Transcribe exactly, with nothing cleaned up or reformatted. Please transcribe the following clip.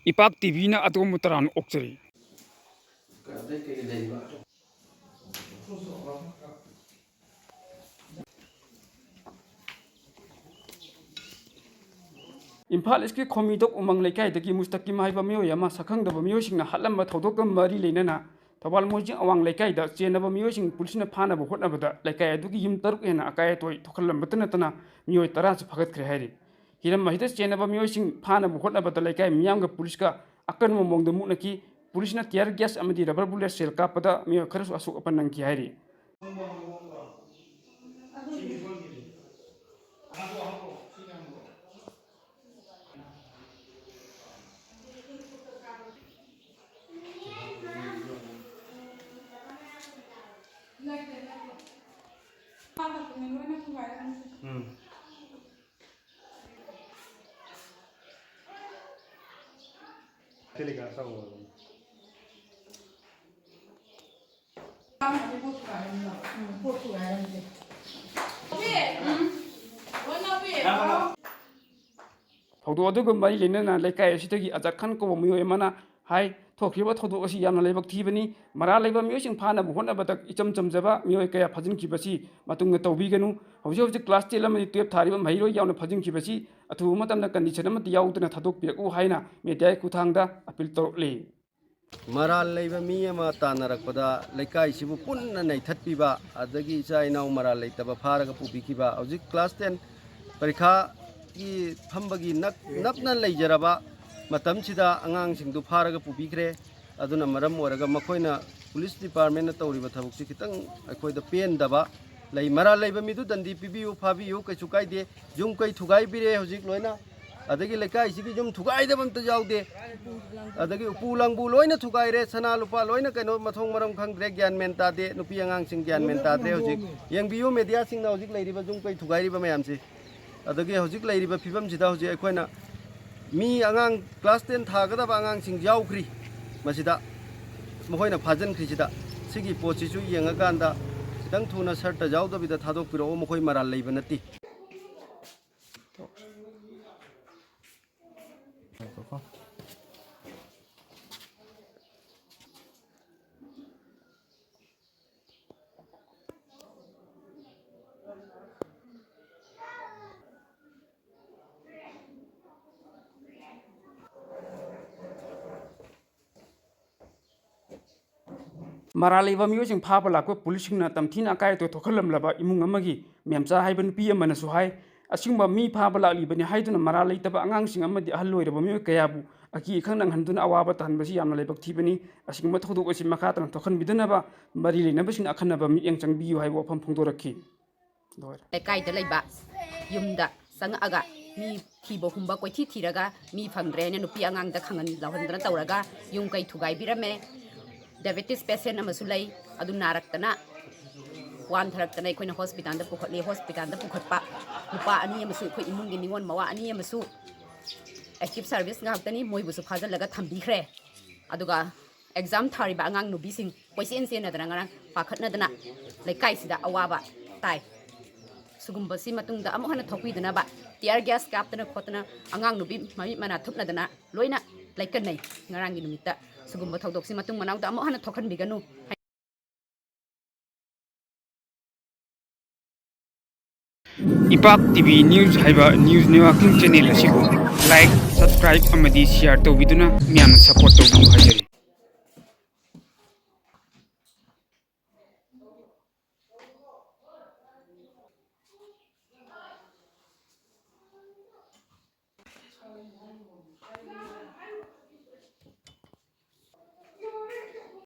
ꯏꯄꯥꯛ ꯇꯤꯚꯤꯅ ꯑꯗꯣꯝꯕꯨ ꯇꯔꯥꯝꯅ ꯑꯣꯛꯆꯔꯤ꯫ ꯏꯝꯐꯥꯜ ꯏꯁꯀꯤ ꯈꯣꯃꯤꯗꯣꯛ ꯎꯃꯪ ꯂꯩꯀꯥꯏꯗꯒꯤ ꯃꯨꯁꯇꯀꯤꯝ ꯍꯥꯏꯕ ꯃꯤꯑꯣꯏ ꯑꯃ ꯁꯛꯈꯪꯗꯕ ꯃꯤꯑꯣꯏꯁꯤꯡꯅ ꯍꯥꯠꯂꯝꯕ ꯊꯧꯗꯣꯛꯀ ꯃꯔꯤ ꯂꯩꯅꯅ ꯊꯧꯕꯥꯜ ꯃꯣꯏꯖꯤꯡ ꯑꯋꯥꯡ ꯂꯩꯀꯥꯏꯗ ꯆꯦꯟꯅꯕ ꯃꯤꯑꯣꯏꯁꯤꯡ ꯄꯨꯂꯤꯁꯅ ꯐꯥꯅꯕ ꯍꯣꯠꯅꯕꯗ ꯂꯩꯀꯥꯏ ꯑꯗꯨꯒꯤ ꯌꯨꯝ ꯇꯔꯨꯛ ꯍꯦꯟꯅ ꯑꯀꯥꯏ ꯑꯇꯣꯏ ꯊꯣꯛꯍꯜꯂꯝꯕꯇ ꯅꯠꯇꯅ ꯃꯤꯑꯣꯏ ꯇꯔꯥꯁꯨ ꯐꯥꯒꯠꯈ꯭ꯔꯦ ꯍꯥꯏꯔꯤ꯫ ꯍꯤꯔꯝ ꯑꯁꯤꯗ ꯆꯦꯟꯅꯕ ꯃꯤꯑꯣꯏꯁꯤꯡ ꯐꯥꯅꯕ ꯍꯣꯠꯅꯕꯗ ꯂꯩꯀꯥꯏ ꯃꯤꯌꯥꯝꯒ ꯄꯨꯂꯤꯁꯀ ꯑꯀꯟꯕ ꯃꯑꯣꯡꯗ ꯃꯨꯛꯅꯈꯤ꯫ ꯄꯨꯂꯤꯁꯅ tear gas ꯑꯃꯗꯤ rubber bullet shell ꯀꯥꯞꯄꯗ ꯃꯤꯑꯣꯏ ꯈꯔꯁꯨ ꯑꯁꯣꯛ ꯑꯄꯟ ꯅꯪꯈꯤ ꯍꯥꯏꯔꯤ꯫ ꯎꯝ꯫ Telecast ꯇꯧꯔꯣ꯫ ꯊꯧꯗꯣꯛ ꯑꯗꯨꯒ ꯃꯔꯤ ꯂꯩꯅꯅ ꯂꯩꯀꯥꯏ ꯑꯁꯤꯗꯒꯤ ꯑꯖꯥꯠ ꯈꯥꯟ ꯀꯧꯕ ꯃꯤꯑꯣꯏ ꯑꯃꯅ ꯍꯥꯏ, ꯊꯣꯛꯈꯤꯕ ꯊꯧꯗꯣꯛ ꯑꯁꯤ ꯌꯥꯝꯅ ꯂꯥꯏꯕꯛ ꯊꯤꯕꯅꯤ꯫ ꯃꯔꯥꯜ ꯂꯩꯕ ꯃꯤꯑꯣꯏꯁꯤꯡ ꯐꯥꯅꯕ ꯍꯣꯠꯅꯕꯗ ꯏꯆꯝ ꯆꯝꯖꯕ ꯃꯤꯑꯣꯏ ꯀꯌꯥ ꯐꯥꯖꯤꯟꯈꯤꯕꯁꯤ ꯃꯇꯨꯡꯗ ꯇꯧꯕꯤꯒꯅꯨ꯫ ꯍꯧꯖꯤꯛ ꯍꯧꯖꯤꯛ class ten ꯑꯃꯗꯤ twelve ꯊꯥꯔꯤꯕ ꯃꯍꯩꯔꯣꯏ ꯌꯥꯎꯅ ꯐꯥꯖꯤꯟꯈꯤꯕꯁꯤ ꯑꯊꯨꯕ ꯃꯇꯝꯗ condition ꯑꯃꯠꯇ ꯌꯥꯎꯗꯅ ꯊꯥꯗꯣꯛꯄꯤꯔꯛꯎ ꯍꯥꯏꯅ mediaꯒꯤ ꯈꯨꯠꯊꯥꯡꯗ appeal ꯇꯧꯔꯛꯂꯤ꯫ ꯃꯔꯥꯜ ꯂꯩꯕ ꯃꯤ ꯑꯃ ꯇꯥꯟꯅꯔꯛꯄꯗ ꯂꯩꯀꯥꯏꯁꯤꯕꯨ ꯄꯨꯟꯅ ꯅꯩꯊꯠꯄꯤꯕ, ꯑꯗꯒꯤ ꯏꯆꯥ ꯏꯅꯥꯎ ꯃꯔꯥꯜ ꯂꯩꯇꯕ ꯐꯥꯔꯒ ꯄꯨꯕꯤꯈꯤꯕ, ꯍꯧꯖꯤꯛ class ten ꯄꯔꯤꯈꯥꯒꯤ ꯐꯝꯕꯒꯤ ꯅꯛ-, ꯅꯞꯅ ꯂꯩꯖꯔꯕ ꯃꯇꯝꯁꯤꯗ ꯑꯉꯥꯡꯁꯤꯡꯗꯨ ꯐꯥꯔꯒ ꯄꯨꯕꯤꯈ꯭ꯔꯦ꯫ ꯑꯗꯨꯅ ꯃꯔꯝ ꯑꯣꯏꯔꯒ ꯃꯈꯣꯏꯅ, police departmentꯅ ꯇꯧꯔꯤꯕ ꯊꯕꯛꯁꯤ ꯈꯤꯇꯪ ꯑꯩꯈꯣꯏꯗ ꯄꯦꯟꯗꯕ ꯂꯩ꯫ ꯃꯔꯥꯜ ꯂꯩꯕ ꯃꯤꯗꯨ ꯗꯟꯗꯤ ꯄꯤꯕꯤꯌꯨ, ꯐꯥꯕꯤꯌꯨ, ꯀꯩꯁꯨ ꯀꯥꯏꯗꯦ꯫ ꯌꯨꯝ ꯀꯩ ꯊꯨꯒꯥꯏꯕꯤꯔꯦ ꯍꯧꯖꯤꯛ ꯂꯣꯏꯅ꯫ ꯑꯗꯒꯤ ꯂꯩꯀꯥꯏꯁꯤꯒꯤ ꯌꯨꯝ ꯊꯨꯒꯥꯏꯗꯕ ꯑꯝꯇ ꯌꯥꯎꯗꯦ꯫ ꯑꯗꯒꯤ ꯎꯄꯨ ꯂꯥꯡꯕꯨ ꯂꯣꯏꯅ ꯊꯨꯒꯥꯏꯔꯦ, ꯁꯅꯥ ꯂꯨꯄꯥ ꯂꯣꯏꯅ ꯀꯩꯅꯣ ꯃꯊꯣꯡ ꯃꯔꯝ ꯈꯪꯗ꯭ꯔꯦ, ꯒ꯭ꯌꯥꯟ ꯃꯦꯟ ꯇꯥꯗꯦ, ꯅꯨꯄꯤ ꯑꯉꯥꯡꯁꯤꯡ ꯒ꯭ꯌꯥꯟ ꯃꯦꯟ ꯇꯥꯗ꯭ꯔꯦ ꯍꯧꯖꯤꯛ꯫ ꯌꯦꯡꯕꯤꯌꯨ mediaꯁꯤꯡꯅ ꯍꯧꯖꯤꯛ ꯂꯩꯔꯤꯕ ꯌꯨꯝ ꯀꯩ ꯊꯨꯒꯥꯏꯔꯤꯕ ꯃꯌꯥꯝꯁꯦ꯫ ꯑꯗꯒꯤ ꯍꯧꯖꯤꯛ ꯂꯩꯔꯤꯕ ꯐꯤꯕꯝꯁꯤꯗ ꯍꯧꯖꯤꯛ ꯑꯩꯈꯣꯏꯅ ꯃꯤ ꯑꯉꯥꯡ class ten ꯊꯥꯒꯗꯕ ꯑꯉꯥꯡꯁꯤꯡ ꯌꯥꯎꯈ꯭ꯔꯤ ꯃꯁꯤꯗ, ꯃꯈꯣꯏꯅ ꯐꯥꯖꯤꯟꯈ꯭ꯔꯤꯁꯤꯗ꯫ ꯁꯤꯒꯤ ꯄꯣꯠꯁꯤꯁꯨ ꯌꯦꯡꯉꯀꯥꯟꯗ ꯈꯤꯇꯪ ꯊꯨꯅ ꯁꯔꯠꯇ ꯌꯥꯎꯗꯕꯤꯗ ꯊꯥꯗꯣꯛꯄꯤꯔꯛꯑꯣ, ꯃꯈꯣꯏ ꯃꯔꯥꯜ ꯂꯩꯕ ꯅꯠꯇꯦ꯫ ꯉꯥꯏꯈꯣꯀꯣ꯫ ꯃꯔꯥꯜ ꯂꯩꯕ ꯃꯤꯑꯣꯏꯁꯤꯡ ꯐꯥꯕ ꯂꯥꯛꯄ ꯄꯨꯂꯤꯁꯁꯤꯡꯅ ꯇꯝꯊꯤꯅ ꯑꯀꯥꯏ ꯑꯇꯣꯏ ꯊꯣꯛꯍꯜꯂꯝꯂꯕ ꯏꯃꯨꯡ ꯑꯃꯒꯤ ꯃꯦꯝꯆꯥ ꯍꯥꯏꯕ ꯅꯨꯄꯤ ꯑꯃꯅꯁꯨ ꯍꯥꯏ, ꯑꯁꯤꯒꯨꯝꯕ ꯃꯤ ꯐꯥꯕ ꯂꯥꯛꯂꯤꯕꯅꯤ ꯍꯥꯏꯗꯨꯅ ꯃꯔꯥꯜ ꯂꯩꯇꯕ ꯑꯉꯥꯡꯁꯤꯡ ꯑꯃꯗꯤ ꯑꯍꯜ ꯑꯣꯏꯔꯕ ꯃꯤꯑꯣꯏ ꯀꯌꯥꯕꯨ ꯑꯀꯤ ꯑꯈꯪ ꯅꯪꯍꯟꯗꯨꯅ ꯑꯋꯥꯕ ꯇꯥꯍꯟꯕꯁꯤ ꯌꯥꯝꯅ ꯂꯥꯏꯕꯛ ꯊꯤꯕꯅꯤ꯫ ꯑꯁꯤꯒꯨꯝꯕ ꯊꯧꯗꯣꯛ ꯑꯁꯤ ꯃꯈꯥ ꯇꯥꯅ ꯊꯣꯛꯍꯟꯕꯤꯗꯅꯕ ꯃꯔꯤ ꯂꯩꯅꯕꯁꯤꯡꯅ ꯑꯈꯟꯅꯕ ꯃꯤꯠꯌꯦꯡ ꯆꯪꯕꯤꯌꯨ ꯍꯥꯏꯕ ꯋꯥꯐꯝ ꯐꯣꯡꯗꯣꯔꯛꯈꯤ꯫ ꯂꯣꯏꯔꯦ꯫ ꯂꯩꯀꯥꯏꯗ ꯂꯩꯕ ꯌꯨꯝꯗ ꯆꯪꯉꯛꯑꯒ ꯃꯤ ꯊꯤꯕ ꯍꯨꯝꯕ ꯀꯣꯏꯊꯤ ꯊꯤꯔꯒ ꯃꯤ ꯐꯪꯗ꯭ꯔꯦ ꯍꯥꯏꯅ ꯅꯨꯄꯤ ꯑꯉꯥꯡꯗ ꯈꯪꯍꯟ ꯂꯥꯎꯍꯟꯗꯅ ꯇꯧꯔꯒ ꯌꯨꯝ ꯀꯩ ꯊꯨꯒꯥꯏꯕꯤꯔꯝꯃꯦ꯫ ꯗꯥꯏꯕꯦꯇꯤꯁ ꯄꯦꯁꯦꯟ ꯑꯃꯁꯨ ꯂꯩ, ꯑꯗꯨ ꯅꯥꯔꯛꯇꯅ ꯋꯥꯟꯊꯔꯛꯇꯅ ꯑꯩꯈꯣꯏꯅ ꯍꯣꯁꯄꯤꯇꯥꯜꯗ ꯄꯨꯈꯠꯂꯤ꯫ ꯍꯣꯁꯄꯤꯇꯥꯜꯗ ꯄꯨꯈꯠꯄ ꯅꯨꯄꯥ ꯑꯅꯤ ꯑꯃꯁꯨ, ꯑꯩꯈꯣꯏ ꯏꯃꯨꯡꯒꯤ ꯅꯤꯉꯣꯜ ꯃꯋꯥ ꯑꯅꯤ ꯑꯃꯁꯨ ꯑꯦꯛꯇꯤꯚ ꯁꯥꯔꯚꯤꯁ ꯉꯥꯛꯇꯅꯤ, ꯃꯣꯏꯕꯨꯁꯨ ꯐꯥꯖꯤꯜꯂꯒ ꯊꯝꯕꯤꯈ꯭ꯔꯦ꯫ ꯑꯗꯨꯒ ꯑꯦꯛꯖꯥꯝ ꯊꯥꯔꯤꯕ ꯑꯉꯥꯡ ꯅꯨꯄꯤꯁꯤꯡ ꯀꯣꯏꯆꯦꯟ ꯆꯦꯟꯅꯗꯅ ꯉꯔꯥꯡ ꯄꯥꯈꯠꯅꯗꯅ ꯂꯩꯀꯥꯏꯁꯤꯗ ꯑꯋꯥꯕ ꯇꯥꯏ꯫ ꯁꯤꯒꯨꯝꯕꯁꯤ ꯃꯇꯨꯡꯗ ꯑꯃꯨꯛ ꯍꯟꯅ ꯊꯣꯛꯄꯤꯗꯅꯕ tear gas ꯀꯥꯞꯇꯅ ꯈꯣꯠꯇꯅ ꯑꯉꯥꯡ ꯅꯨꯄꯤ ꯃꯃꯤꯠ ꯃꯅꯥ ꯊꯨꯞꯅꯗꯅ ꯂꯣꯏꯅ ꯂꯩꯀꯠꯅꯩ꯫ ꯉꯔꯥꯡꯒꯤ ꯅꯨꯃꯤꯠꯇ ꯁꯤꯒꯨꯝꯕ ꯊꯧꯗꯣꯛꯁꯤ ꯃꯇꯨꯡ ꯃꯅꯥꯎꯗ ꯑꯃꯨꯛ ꯍꯟꯅ ꯊꯣꯛꯍꯟꯕꯤꯒꯅꯨ꯫ ꯏꯄꯥꯛ ꯇꯤ ꯚꯤ ꯅ꯭ꯌꯨꯁ ꯍꯥꯏꯕ ꯅ꯭ꯌꯨꯁ ꯅꯦꯠꯋꯥꯔꯀꯤꯡ ꯆꯦꯅꯦꯜ ꯑꯁꯤꯕꯨ ꯂꯥꯏꯛ, ꯁꯕꯁꯀ꯭ꯔꯥꯏꯕ ꯑꯃꯗꯤ ꯁꯤꯌꯥꯔ ꯇꯧꯕꯤꯗꯨꯅ ꯃꯤꯌꯥꯝꯅ ꯁꯄꯣꯔꯠ ꯇꯧꯕꯤꯌꯨ ꯍꯥꯏꯖꯔꯤ꯫